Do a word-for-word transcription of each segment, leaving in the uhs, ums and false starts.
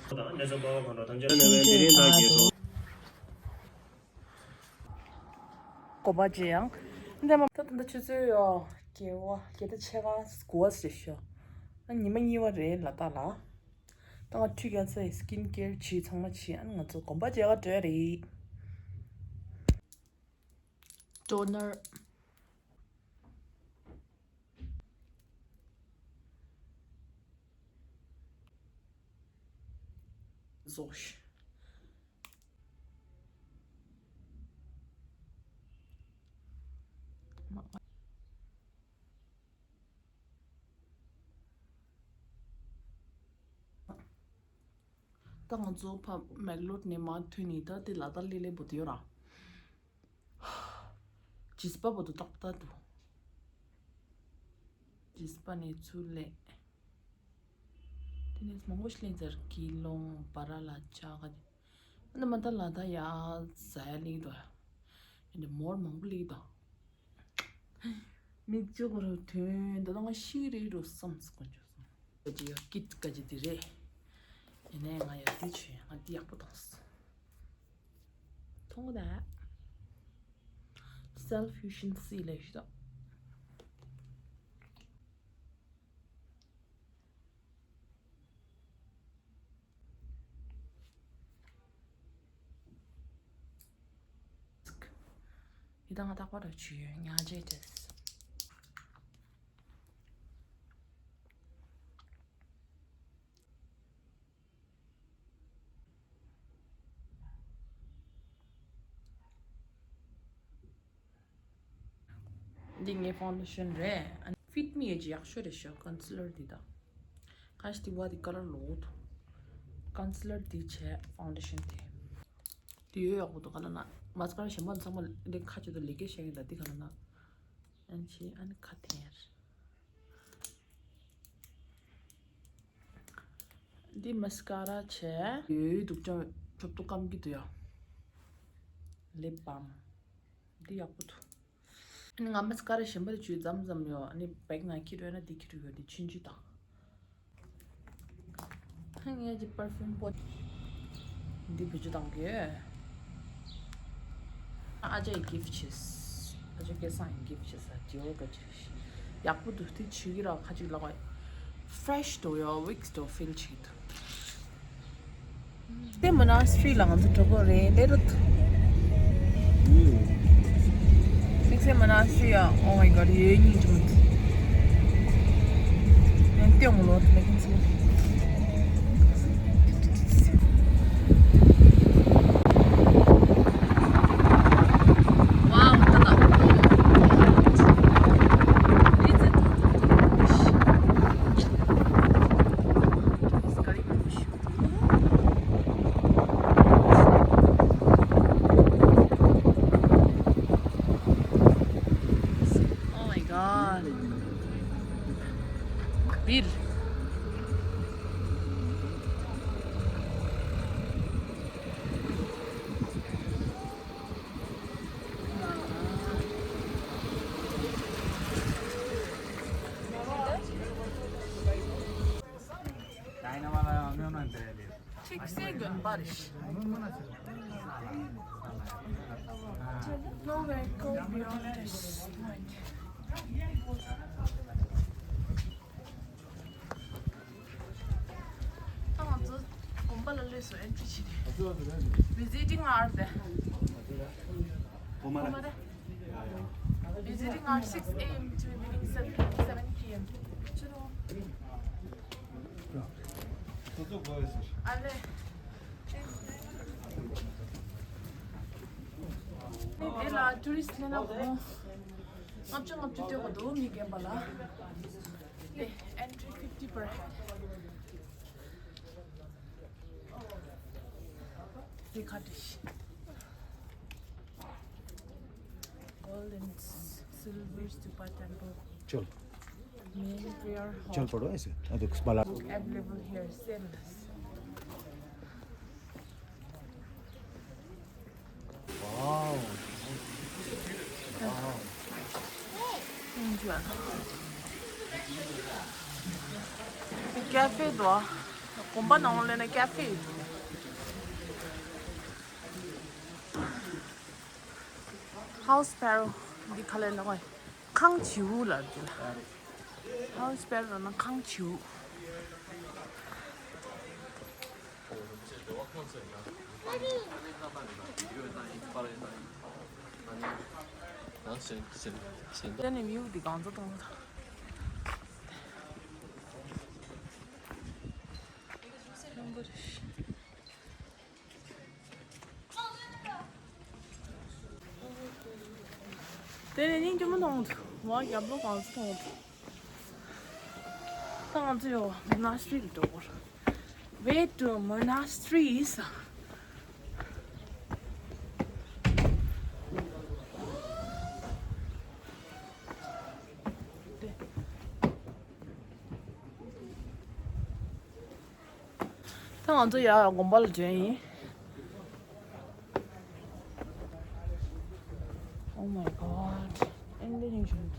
དང་གནས་ཚུལ་སྤོབས་པ་གང་དྲག་ཐམས་ཅད་ལ་གནས་པའི་དེ་རིང་དང་རྒྱལ་ཐོག་གོམ་པ་རྒྱག་ཡང་། འདི་མ་ད་ད་ཆུ་ཚོད་ཡོ་བརྒྱད་པ་བརྒྱད་དང་ཕྱེད་ཀ་དགུ་པ་ཞིག་ཤོ། ཨ་ཉི་མ་གཉིས་པ་རེད་ལ་ད་ལ། ད་ང་ཁྲུས་ཀྱང་ཚེ་སི་ཀིན་ཀེར་བྱས་ཚང་མ་བྱས། ཨ་ང་ཚོ་གོམ་པ་རྒྱག་ག་འགྲོ་ཡ་རེད། ཊོ་ནར། ཟོ་ཤི། ད་ང་ཚོ་ཕ་མེག་ལོར་ནས་མར་ཐོན་ནས་ད་དེ་ལ་དྭགས་ལི་ལེ་བོ་དེ་ཡོད་ར། ཇིས་པ་བོ་དུ་ཏག་ཏག་དུ། ཇིས་པ་ནས་ཚུར་ལེ། དེ་ནས་མང་པོ་ཞིག་ལེན་ཚར། ཀི་ལོང་བ་ར་ལ་ཅག་ག་དེ། ཨ་ནི་མ་ད་ལ་ད་ཡ་ཟ་ཡ་ལེགས་དོ། ཨ་ནི་མོར་མང་པོ་ལེགས་དོ། མིག་ཅོག་རུ་ཐོན་འདི་ང་ཤི་རེད་རུ་བསམ་སོང་ཀོན་ཅོག་སོང་། ཀ་ཅི་ཡ་ཀིད་ཀ་ཅི་དེ་རེད། ཡིན་ནའི་ང་ཡ་དེ་ཆོས་ང་དེ་ཡག་པོ་མཐོང་སོང་། མཐོང་གོ་ད། Cell Fusion C ལས་ཤི་ད། ཡི་དང་ང་རྟག་པར་ཆུ་ཡོད་ཉ་ཇེ་ཏེས། འདི་ངའི་ཕའུན་ཌེ་ཤན་རེད། ཨ་ནི་ཕིཊ་མི་ཨེ་ཇི་ཡག་ཤོས་རེད་ཤག་ཀོན་སི་ལར་འདི་དང་། ཁ་ཤས་དེ་བ་དེ་ཀ་ལར་ལོག་འདུག་ཀོན་སི་ལར་འདི་བྱས་ཕའུན་ཌེ་ཤན་དེ། དེ་ཡོད་ཡག་པོ་འདུག་ག་ལ་ན། མ་སི་ཀ་ར་གཞན་པ་ཚང་མ་འདི་ཁ་ཆེ་དུ་ལེགས་སྐྱེས་བཤད་ཡིན་ད་འདི་ག་ལ་ན། ཨན་ཆི་ཨ་ནི་ཁ་ཐེར། འདི་མ་སི་ཀ་ར་བྱས། ཡོད་འདུག་ཅང་ཁྱོབ་ཏུ་སྐམ་གི་འདུག་ཡ། ལིབ་བམ། འདི་ཡག་པོ་འདུག་ཨ་ནི་ང་མ་སི་ཀ་ར་གཞན་པ་དེ་བྱོས་མཚམས་མཚམས་ཡོད། ཨ་ནི་བེག་ནང་འཁྱེར་འགྲོ་ན་འདི་འཁྱེར་འགྲོ་ཡོད། འདི་ཆུང་ཆུང་དང་། ངས་ཀྱི་པར་ཕིའུམ་པོ། འདི་བེད་སྤྱོད་གཏང་གི་ཡོད། ཨ་ཅེ་ཡི་གིཕ་ཊི་བྱས། ཨ་ཅེ་སྐལ་བཟང་ཡི་གིཕ་ཊི་བྱས་ས་ཌི་ཨོར་ག་ཅིག་ཡག་པོ་འདུག་དེ་བྱེད་ཀྱི་ར་ཁ་ཅིག་ལ་ཕ་རེ་ཤི་འདུག་ཡ། ཝིག་སི་འདུག་ཕིལ་བྱེད་ཀྱི་འདུག་དེ་མོ་ན་སི་ཊི་རི་ལ་ང་ཚོ་འགྲོ་དགོས་རེད་ལེ་རུ། ཤིག་སེ་མོ་ན་སི་ཊི་རི་ཡ། Oh my God, ཡོད་ཉིད་ཀྱི་མི་ཚེ། ཡང་སྟོན་ངོ་ལོ་ལེགས་ཚེ། Wow, ད་ད། Oh my God. Bill. Dynamo la amyon antere. Çeksene gönder. No way, go beyond this point. ད་ང་ཚོ་དགོན་པ་ལ་སླེབས་སོང་། ཨེན་ཊི་རི་བྱེད་དུས། Visiting hour དེ། དགོན་པ་རེད། དགོན་པ་རེད། Visiting hour six A M to evening seven, seven P M. ཨ་ལེ། དེ་ལ་ཊུ་རི་སི་ཊི་སླེབས་ན་ཁོང་ལྔ་བཅུ་ལྔ་བཅུ་སྟེར་དགོས་འདུག་མི་རྒན་པ་ལ། དེ་entry fifty per head. དེ་ཁ་བྲིས། Gold and silver stupa temple. Chal. Main prayer hall. Chal pado aise. Aduk bala. Available here, same. Wow. Wow. Cafe door. དགོན་པ་ནང་ལོགས་ལ་ཀ་ཧྥེ་ཡོད་འདུག་ཧའུ་སི་སྤེ་རོ་འདི་ག་ལབ་ན་ཁང་བྱིའུ་ལབ་འདུག་ལ། ཧའུ་སི་སྤེ་རོ་ལབ་ན་ཁང་བྱིའུ། དེ་ནས་བིའུ་འདི་གང་ཚོད་མཐོང་ཐལ། དེ་ནས་སྙིང་རྗེ་མོ་མཐོང་འདུག་མ་རྒྱབ་ལོགས་གང་ཚོད་མཐོང་འདུག་ད་ང་ཚོ་ཡོ་མོ་ན་སི་ཊི་རི་འགྲོ་དགོས། Way to monasteries. ད་ང་ཚོ་ཡར་དགོན་པ་ལ་འབྱོན་ཡིན། Oh my God. ཨེ་འདི་ནས་བྱུང་།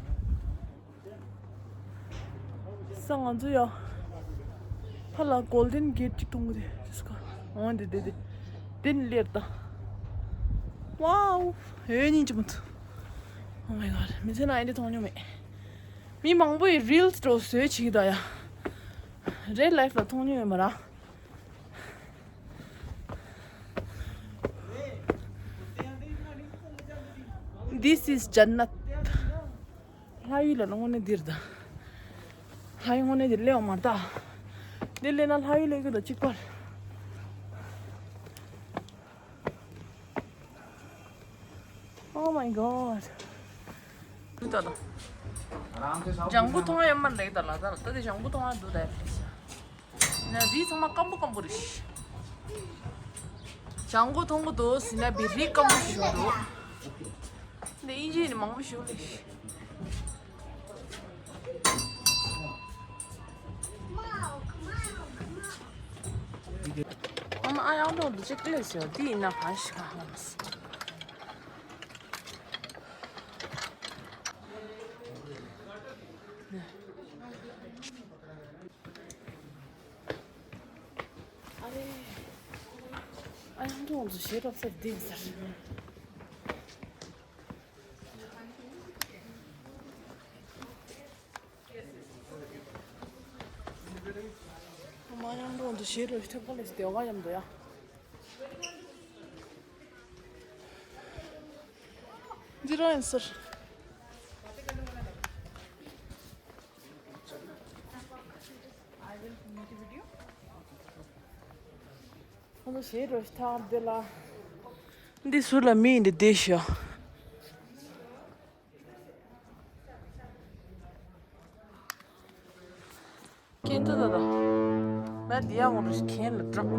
ས་ང་ཚོ་ཡ། ཕ་ལ་གོལ་ཌེན་གེ་ཊི་གཅིག་མཐོང་གི་རེད། ཅི་སྐ། འོ་འདི་འདི་འདི། འདི་ནི་ལེར་ད། Wow. ཨེ་སྙིང་རྗེ་མོ་འདུག Oh my God. མི་ཚེ་ནང་ཨེ་འདི་མཐོང་མྱོང་མེད། མི་མང་པོ་ཡི་རིལ་སི་འདྲ་བཟོས་བྱེད་ཀྱི་ད་ཡ། རེལ་ལའིཕ་ལ་མཐོང་མྱོང་ཡོད་མ་རེད། This is Jannat. ལྷ་ཡུལ་ལ་དངོས་གནས་འདིར་ད། ལྷ་ཡུལ་དངོས་གནས་འདིར་སླེབས་པ་མ་རེད་ད། འདིར་སླེབས་ན་ལྷ་ཡུལ་སླེབས་ཀྱི་འདུག་གཅིག་པར། Oh my God. ལྗང་ཁུ་མཐོང་ཡ་མ་ལེགས་ད་ལ་ད་ལ་ད་དེ་ལྗང་ཁུ་མཐོང་ཡ་འདུག་ད་ཡ་ལེགས་ཤག་ན་རི་ཚང་མ་སྐམ་པོ་སྐམ་པོ་རེད། ལྗང་ཁུ་མཐོང་གི་འདུག་ཟེར་ན་བི་རི་སྐམ་པོ་ཞིག་འདུག་འདི་དབྱིན་ཇི་ནི་མང་པོ་ཞིག་ལེགས། ཨ་མ་ཨ་ཡང་འགྲོ་འདུག་ཅིག་ལས་ཟེར་འདི་ཡིན་ན་ག་ཞིག་ག་ཧམ་སི། ཨ་རེ། ཨ་ཡང་འགྲོ་འདུག་ཞེ་རབ་སར་འདི་ཡིན་ཟེར། མ་ཡང་འགྲོ་འདུག་ཞེ་རབ་ཐེབས་པ་ལས་སྟེ་ཡོ་ག་ཡམ་འདུག་ཡ། འདི་རང་ཡིན་ཟེར། ཁོ་ཚོ་ཞེ་རོ་ཞིག་ཐང་འདི་ལ། འདི་ཟུར་ལ་མི་ཡིན་འདི་བསྡད་ཤག་ཁྱེད་ཚོ་ད་ད། ང་འདི་ཡང་འོང་རུ་ཁྱེད་ལ་སྐྲག་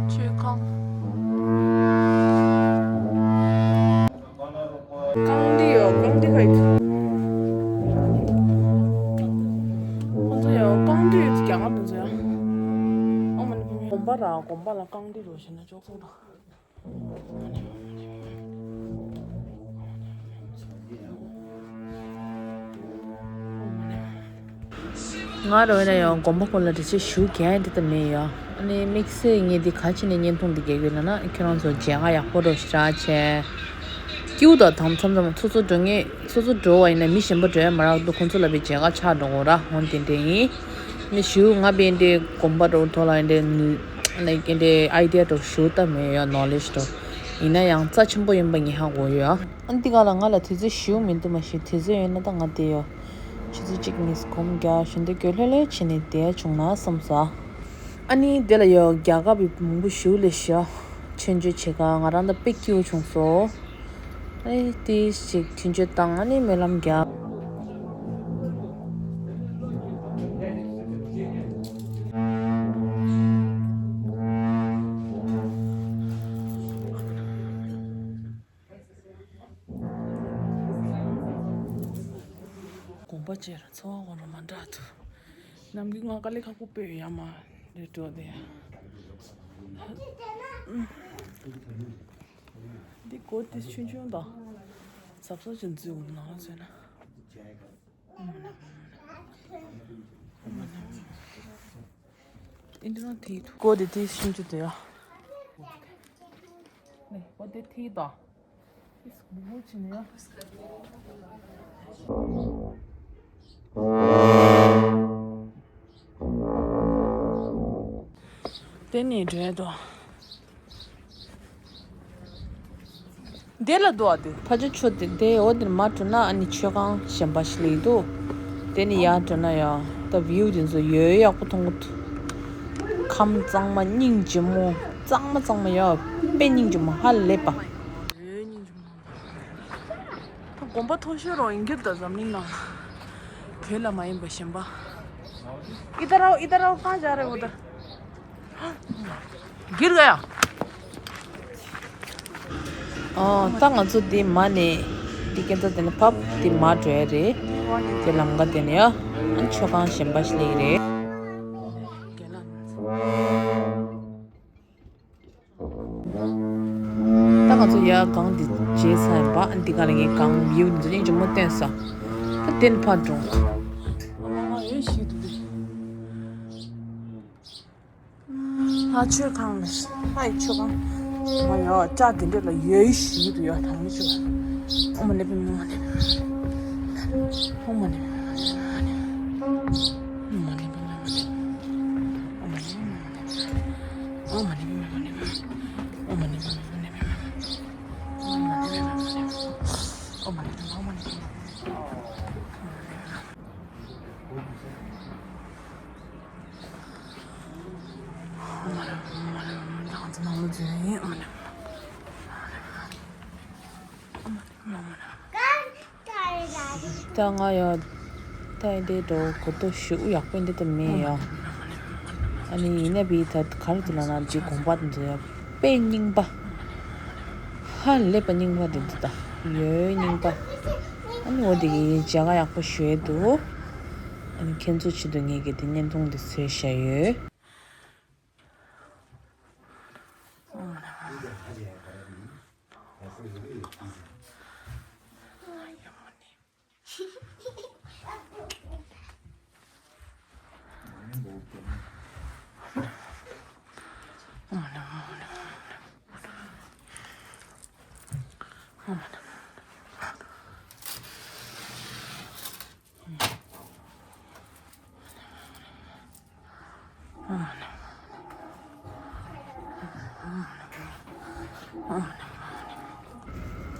མཆོད་ཁང་། རྐང་འདི་ཡོད། རྐང་འདི་ཁ་ཡིན། ཁོང་ཚོ་ཡང་རྐང་འདི་ཡོད་ཀྱང་ང་ཚོ་ཡང་། ཨོ་མ་ནི་དགོན་པ་ར་དགོན་པ་ལ་རྐང་འདི་རུ་བྱས་ན་ཅོག་ཙེ་དང་། ང་རོ་ན་ཡང་དགོན་པ་ཁོ་ལ་འདྲི་ཆེ་ཞུ་གན་འདི་ད་མེད་ཡ། ཨ་ནི་དམིགས་བསལ་ངས་འདི་ག་ཅི་ནས་བརྙན་ཐུང་འདི་རྒྱག་གི་ཡོད་ལ་ན་ཁྱེད་རང་ཚོ་མཇལ་ཁ་ཡག་པོ་རོ་ཞེ་དྲག་བྱས། སྐྱིད་པོ་དང་མཚམས་མཚམས་སོ་སོ་འགྲོ་ངེས་སོ་སོ་འགྲོ་བ་ཡིན་ན་མི་གཞན་པ་འགྲོ་ཡ་མ་རག་འདུག་ཁོང་ཚོ་ལ་བའི་མཇལ་ཁ་ཆགས་འགྲོ་གོ་ར་འོན་ཏེ་འདྲ་ཡིན། ནི་ཞུ་ང་བའི་འདྲའི་དགོན་པ་འགྲོ་ཐོག་ལ་འདྲའི་ལའི་ཀི་འདྲའི་ཨའི་ཌི་ཡ་འགྲོ་ཞུ་ད་མེད་ཡ་ནོ་ལེ་ཇི་འགྲོ། ཡིན་ན་ཡང་རྩ་ཆེན་པོ་ཡིན་པ་ངས་ཧ་གོ་ཡོད་ཨ། ཨ་འདི་ག་ལ་ང་ལ་དུས་ཚོད་ཞུ་མི་འདུག་མ་ཞུ་དུས་ཚོད་ཡོད་ན་ད་ང་བསྡད་ཡོད། ཆུ་ཚོད་གཅིག་ནས་སྒོམ་རྒྱག་ཞོན་དུ་གྱོད་ལྷོད་ལྷོད་བྱས་ནས་བསྡད་བྱུང་ན་བསམ་ས། ཨ་ནི་དེ་ལ་ཡོད་རྒྱལ་ཁབ་ཀྱི་མང་པོ་ཞུ་ལས་ཤོག་མཆོད་མཇལ་བྱེད་ག་ང་རང་ད་དཔེ་སྐྱིད་པོ་བྱུང་སོང་། ཨེ་ཏི་ཞིག་མཆོད་མཇལ་བཏང་ཨ་ནི་སྨོན་ལམ་རྒྱག་དགོངས་པ་བཅས་ར་འཚོ་བ་ངོ་ར་མ་འདྲ་ཐུ། ནམ་གི་ང་དཀའ་ལས་ཁག་པོ་དཔེ་ཡོད་ཡ་མ་རེད་འགྲོ་དེ། འདི་གོ་དེ་ཆུང་ཆུང་དང་། ཟབ་ཟབ་ཅན་འཛུལ་འོང་ནང་ལ་ཟོས་ན། ཨིན་དྲི་ནང་ཐིག་ཐུ། གོ་དེ་དེ་ཆུང་ཆུང་དེ་ཡ། ནི་གོ་དེ་ཐིག་དང་། དེ་ནས་འགྲོ་ཡ་དོ། དེ་ལ་དོ་ཨ་དེ་ཕ་ཆུ་ཆུ་དེ་དེ་འོ་དེར་མ་འགྲོ་ན་ཨ་ནི་མཆོད་ཁང་གཞན་པ་ཞིག་ལ་ཡི་དོ། དེ་ནི་ཡར་འགྲོ་ན་ཡ་ད་བིའུ་དེ་ཚོ་ཡོད་ཡག་པོ་མཐོང་གི་འདུག་ཁམས་གཙང་མ་སྙིང་རྗེ་མོ། གཙང་མ་གཙང་མ་ཡོད་དཔེ་སྙིང་རྗེ་མོ་ཧ་ལས་པ། དགོན་པ་མཐོ་ཤོས་རང་ཡིན་གྱི་འདུག་འཛམ་གླིང་ནང་བོད་ལ་མ་ཡིན་པ་གཞན་པ། ཨི་ད་རའོ་ཨི་ད་རའོ་གང་བྱ་རེ་འོ་ད། གིར་ག་ཡ། ཨོ་ད་ང་ཚོ་འདི་མ་ནས་འདི་སྐད་ཆ་དེ་ནས་ཕབ་འདི་མ་འགྲོ་ཡ་རེད། དེ་ལམ་ཀ་དེ་ནས་ཡ་ཨ་མཆོད་ཁང་གཞན་པ་ཞིག་ལ་ཡི་རེད། ད་ང་ཚོ་ཡ་གང་འདི་བརྗེད་ཚར་ཡིན་པ། འདི་ག་ལ་ངས་གང་ཡིབ་འདི་ཚོ་སྙིང་རྗེ་མོ་བསྟན་ས། ད་དེ་ནས་ཕར་འགྲོ། ཨ་མ་ཡོད་ཤི་འདུག་དེ། ཨ་མཆོད་ཁང་ལ་ཨ་ཡི་མཆོད་ཁང་། ཨ་ཡོ་ལྕགས་དེ་འདྲས་ལ་ཡོད་ཤི་འདུག་ཡ་ཐང་མི་ཆོད། ཨོ་མ་ནི་པི་མི་མ་ནི། ཨོ་མ་ནི་པི་མི་མ་ནི། ཨོ་མ་ནི་པི་མི་མ་ནི། ཨོ་མ་ནི་པི་མི་མ་ནི། ཨོ་མ་ནི་པི་མི་མ་ནི། ཨོ་མ་ནི་པི་མི་མ་ནི། ཨོ་མ་ནི་པི་མི་མ་ནི། ད་ང་ཡ་ད་འདི་འགྲོ་གོ་ཏོ་ཞུ་ཡག་པོ་འདི་ད་མེད་ཡ། ཨ་ནི་ཡིན་ན་བི་ད་ག་རེ་འདུག་ལབ་ན་འདི་དགོན་པ་འདི་ཚོ་ཡ་དཔེ་རྙིང་པ། ཧ་ལས་པ་རྙིང་པ་འདི་འདུག་ད་ཡོད་རྙིང་པ། ཨ་ནི་འོ་འདི་གི་མཇལ་ཁ་ཡག་པོ་ཞུ་ཡས་འདུག་ཨ་ནི་ཁྱེད་ཚོ་ཆེད་དུ་ངས་གི་འདི་བརྙན་ཐུང་འདི་བཟོས་བཞག་ཡོད།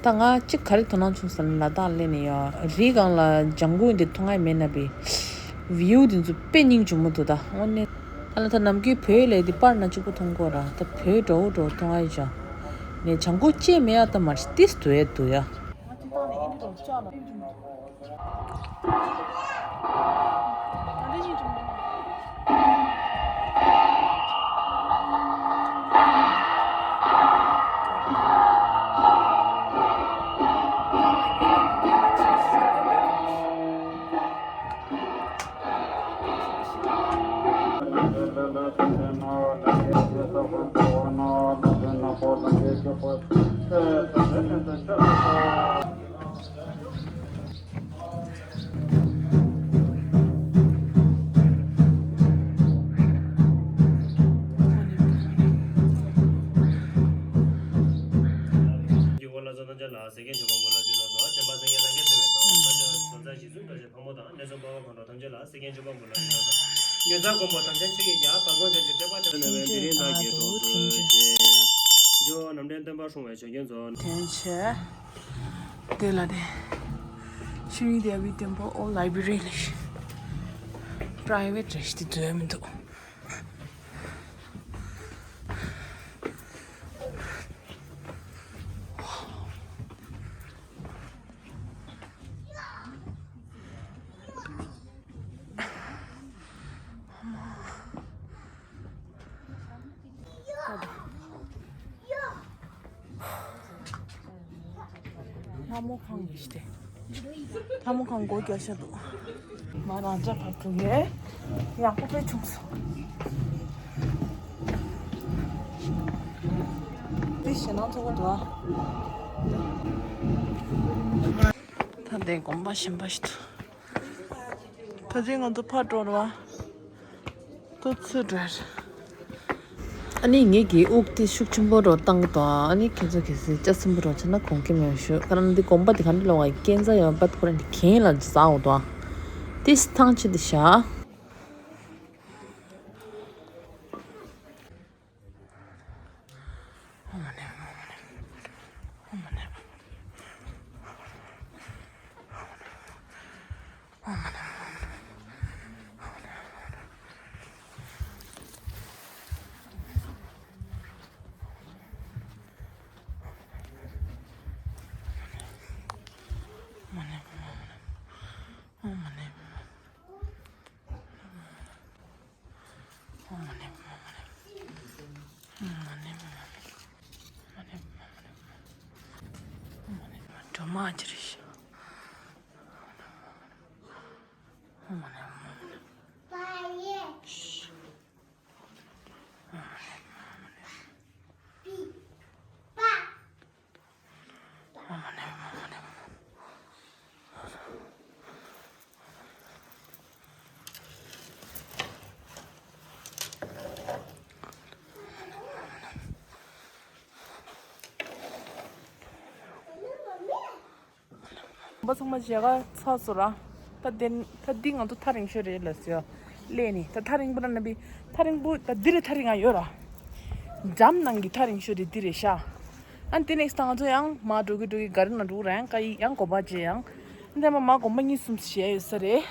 ད་ང་གཅིག་ག་རེ་དོ་སྣང་བྱུང་ཟེར་ན་ལ་དྭགས་སླེབས་ནས་ཡ་རི་སྒང་ལ་ལྗང་གུ་འདི་མཐོང་ཡ་མེད་ན་བི། བིའུ་འདི་ཚོ་དཔེ་སྙིང་རྗེ་མོ་འདུག་ད་དངོས་གནས། ད་ལ་ད་ནམ་རྒྱུན་བོད་ལ་འདི་པར་ན་གཅིག་པུ་མཐོང་གོ་ར་ད་བོད་འགྲོ་འུ་འགྲོ་མཐོང་ཡ་ཡོད་ཅག་ནས་ལྗང་གུ་ཅེས་མེད་ཡ་ད་མ་རེད་ཏིས་དུ་ཡ་འདུག་ཡ། ལ་སོགས་ཐམས་ཅད་ལ་སེམས་བསྐྱེད་མཆོད་པ་འབུལ་ལོ་ཅི་ལོ་ཟེར་བ་དྲན་པ་སེམས་བསྐྱེད་ལ་འགྱེད་ཚུལ་མེད་དོ། ལོ་ཅི་ལོ་ཟང་ཟིང་ཞི་འཛུམ་འདྲ་ཞིག་ཕག་མོ་དང་གནས་གསུམ་དཔའ་བོ་གང་དྲོ་ཐམས་ཅད་ལ་སེམས་བསྐྱེད་མཆོད་པ་འབུལ་ལོ་ཅི་ལོ་ཟེར། ཉོན་མོངས་གོང་འཕེལ་ཐམས་ཅད་ཆོས་ཀྱི་རྒྱལ་བ་དཀོན་མཆོག་གི་སྤྲུལ་པ་དེ་ལ་ནི་དེ་རིང་བདག་གིས་སྐྱབས་སུ་མཆི། འཇོ་ནམ་འདྲེན་སྟོན་པ་སྲུང་བའི་ཆོས་རྒྱལ་མཚོ། དེ་ཆེ། དེ་ལ་དེ། ཤེས་རིག་ལྟེ་བའི་མཐོན་པོ་ཨོ་ལའི་བྷི་རི་ལས། པ་རའི་ཝེ་ཊི་རེད་ཤག་དེ་འཛུལ་མི་འདུག་ལྷ་མོ་ཁང་ཡིན་ཞིག་སྟེ། ལྷ་མོ་ཁང་སྒོ་རྒྱག་ཤག་འདུག་མ་རང་ཅག་ཕར་འགྲོ་གི། ཡག་པོ་དཔེ་བྱུང་སོང་། འདི་ཞེད་སྣང་ཚ་པོ་འདུག་ཨ། ད་འདི་དགོན་པ་གཞན་པ་ཞིག་འདུག་ད་ཅི་ང་ཚོ་ཕར་འགྲོ་ར་བ། ཏུ་ཚུར་འགྲོ་ཡ་རེད། ཨ་ནི་ངེད་ཀྱིས་དབུགས་དེ་ཤུགས་ཆེན་པོ་རོ་བཏང་གི་འདུག་ཨ་ནི་ཁྱེད་ཚོ་གལ་སྲིད་ལྕགས་སྲིན་པོ་རོ་ཆ་ན་དགོངས་ཀྱི་མེད་ཞུ། ཁ་རང་འདི་དགོན་པ་དེ་ག་འདྲ་ལོག་ག་སྐས་འཛེག་ཡོད་པ་ཁོ་རང་གི་གྱེན་ལ་འཛེག་འདུག་ཏིས་ཐང་ཆད་དེ་ཤག་སྒྲོལ་མ་ཅི་རེད་ཤག་པ་ཚང་མ་མཇལ་ཁ་ཚར་སོང་ར། ད་དེ་ད་འདི་ང་ཚོ་ཐག་རིང་ཤོས་རེད་ལབ་སོང་། སླེབས་ནས་ད་ཐག་རིང་པོ་ར་ན་བི་ཐག་རིང་པོ་ད་འདི་རེད། ཐག་རིང་ང་ཡོད་ར། འགྲམ་ནང་གི་ཐག་རིང་ཤོས་རེད་འདི་རེད་ཤག་ཨ་དེ་ནེག་སི་ད་ང་ཚོ་ཡང་མར་འགྲོ་གི་འགྲོ་གི་ག་རི་ནང་འགྲོ་གི་ར། ཡང་ཀ་ཡི་ཡང་དགོན་པ་མཇལ་ཡང་། འདི་མ་མ་དགོན་པ་གཉིས་གསུམ་ཞིག་ཡོད་ས་རེད།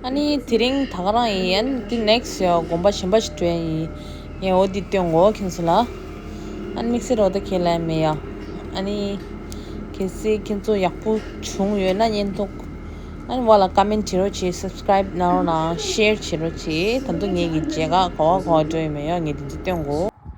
ཨ་ནི་དེ་རིང་ད་ག་རང་ཡིན། ཨ་ནི་དེ་ནེག་སི་ཡ་དགོན་པ་གཞན་པ་ཞིག་འགྲོ་ཡ་ཡིན། ཡང་འོ་འདི་སྟོན་གོ་ཁྱེད་ཚོ་ལ། ཨ་ནི་དམིགས་བསལ་རོགས་ད་ཁྱེད་ལ་མེད་ཡ། ཨ་ནི་གལ་སྲིད་ཁྱེད་ཚོ་ཡག་པོ་བྱུང་ཡོད་ན་བརྙན་ཐུང་། ཨ་ནི་བ་ལ་ཀ་མེན་བྱེད་རོགས་བྱེད། སབ་སི་ཀ་རའིབ་གནང་རོགས་གནང་། ཤེར་བྱེད་རོགས་བྱེད། ད་དུང་ངེད་ཀྱི་མཇལ་ཁ་ག་བ་ག་བ་འགྲོ་ཡོད་མེད་ཡ་ངས་དེ་ཚོ་སྟོན་གོ།